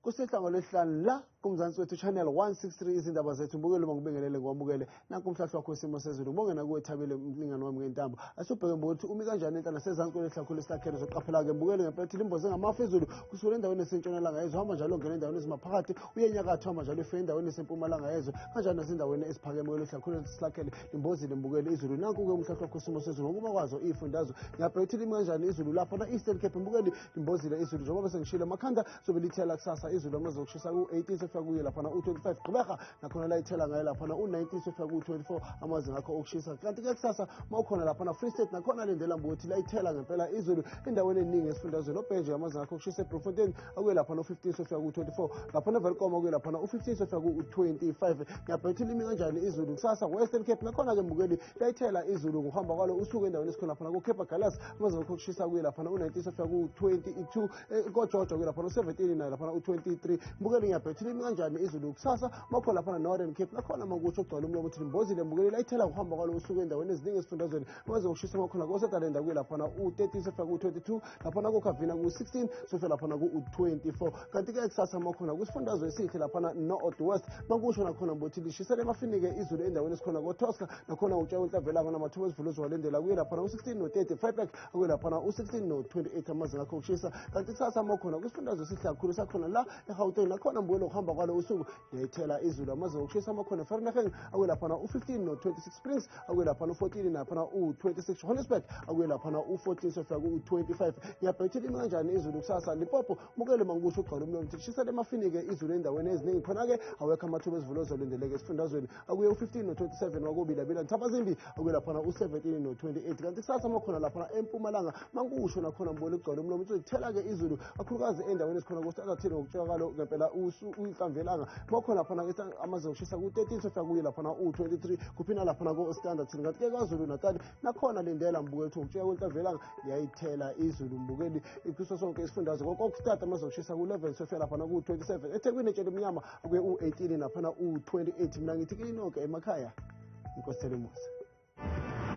Kusehla ngolwesihlanu la kuMzansi Wethu Channel 163 izindaba zethu. Mbukeli, uma ngibingelele ngiwamukele nanku umhlahlo wakho wesimo sezulu. Ngibonge nakuwe Thabile, umlingani wami ngentambo. Asubheke mbukuthi umi kanjani enhla nasezansi kwelihlakhulu esilakhele. Zoqaphela-ke mbukeli ngempela ukuthi limboze ngamafu izulu kusukela endaweni esentshonalanga yezwe, hamba njalo ungena endaweni ezimaphakathi, uye enyakatho, hamba njalo ufike endaweni esempumalanga yezwe, kanjani nasendaweni esiphakeme kwelihlakhulu esilakhele limbozile mbukeli izulu. Nanku-ke umhlahlo wakho wesimo sezulu ngokuba kwazo iy'fundazwe. Ngiyabheka ukuthi limi kanjani izulu lapho na-Eastern Cape. Mbukeli, limbozile izulu njengoba sengishilo amakhanda sobe lithela kusasa izulu, amazinga okushisa ku-18 sefika kuye laphana u-25. Gqibeka nakhona la ithela ngayo laphana u-19 sefika ku-24 amazinga akho okushisa. Kanti-ke kusasa uma ukhona laphana Free State nakhona lindela mbukuthi la ithela ngempela izulu endaweni eningi esifundazweni. Obhenje amazinga akho okushisa eBloemfontein akuye laphana u-15 sefika ku-24, laphana eWelkom akuye laphana u-15 sefika ku-25. Ngiyabheka ukuthi limi kanjani izulu kusasa Western Cape. Nakhona-ke mbukeli layithela izulu ngokuhamba kwalo usuku endaweni esikhona laphana ku-Cape Agulhas, amazinga akho okushisa kuye laphana u-19 sefika ku-22, koJojo kuye laphana u-17 nayo laphana u-23. Mbukeli, ngiyabheka ukuthi limi kanjani izulu kusasa makho laphana Northern Cape. Nakhona makutsho okugcwala umlomo ukuthi limbozile mbukeli, layithela ngokuhamba kwalo usuku endaweni eziningi esifundazweni. Amazinga okushisa makhona koSutherland kuye laphana u-13 sefika ku-22, laphana koKhavina ku-16 sofika laphana ku-24. Kanti-ke kusasa makhona kwisifundazwe esihle laphana North West, makusho nakhona mbothi lishisele emafinike izulu endaweni esikhona koTosca, nakhona utshaya unhlavelanga namathuba esivulo zowalendela kuye laphana u-16 no-30, Vryburg akuye laphana u-16 no-28 amazinga akho okushisa. Kanti kusasa makhona kwisifundazwe esihle kakhulu sakhona la eGauteng, nakhona mbukelo ukuhamba kwalo usuku liyayithela izulu. Amazinga okushisa amakhona Vereeniging akuye laphana u-15 no-26, Springs akuye laphana u-14 naphana u-26, Johannesburg akuye laphana u-14 sofika ku-25. Ngiyabheka ukuthi limi kanjani izulu kusasa Limpopo. Mukele mangikusho ugcwala umlomo ukuthi lishisele emafinike izulu endaweni eziningi. Khona-ke awekho amathuba esivulo ozolindeleka esifundazweni, akuye u-15 no-27 wakobilabila, Thabazimbi akuye laphana u-17 no-28. Kanti kusasa makhona laphana eMpumalanga, mankusho nakhona mbona ugcwala umlomo ukuthi lithela-ke izulu kakhulukazi endaweni esikhona kuStanderton ngokutshekakalo ngempela inhlamvelanga. Makhona laphana amazinga okushisa ku-13 sofika kuye laphana u-23, kuphina laphana ko-Standerton. Kanti-ke KwaZulu Natal nakhona lindela mbukeli ukuthi ngokutsheka kwenhlamvelanga liyayithela izulu mbukeli kuso sonke isifundazwe. Kokokstad amazinga okushisa ku-11 sofika laphana ku-27, eThekwini etshela emnyama akuye u-18 naphana u-28. Mina ngithi kinonke emakhaya, inkosi Thelemusa.